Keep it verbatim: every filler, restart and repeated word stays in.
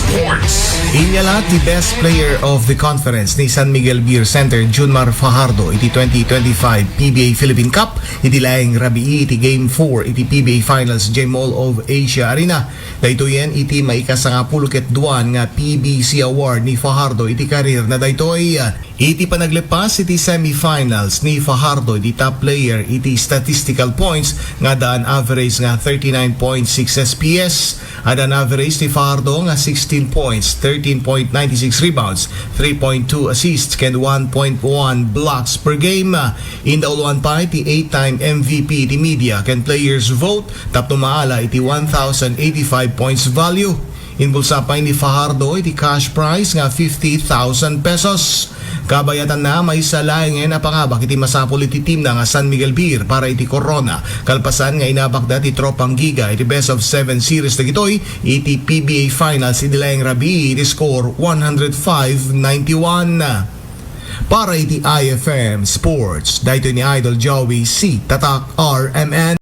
Inya la ti best player of the conference ni San Miguel Beer Center, Junmar Fajardo, iti twenty twenty-five P B A Philippine Cup, iti laeng rabii iti Game four iti P B A Finals J Mall of Asia Arena. Daytoyen iti maikasangapulo ket duan nga P B C Award ni Fajardo iti career na daytoy. Iti panaglepas iti semifinals ni Fajardo, iti top player iti statistical points nga adda an average nga thirty-nine point six S P S. Adda an average ni Fajardo nga sixteen points, thirteen point nine six rebounds, three point two assists, ken one point one blocks per game. Indauluan pay ti eight-time M V P iti media ken players vote tapno maala iti one thousand eighty-five points value. Inbulsa pay ni Fajardo iti cash prize nga fifty thousand pesos. Kabayatanna, maysa laengen a pangabak iti masapul iti teamna nga San Miguel Beer para iti corona. Kalpasan nga inabakda ti Tropang Giga iti best of seven series dagitoy iti P B A Finals iti laeng rabii iti score one hundred five ninety-one. Para iti I F M Sports, daytoy ni Idol Joey C. Tatak R M N.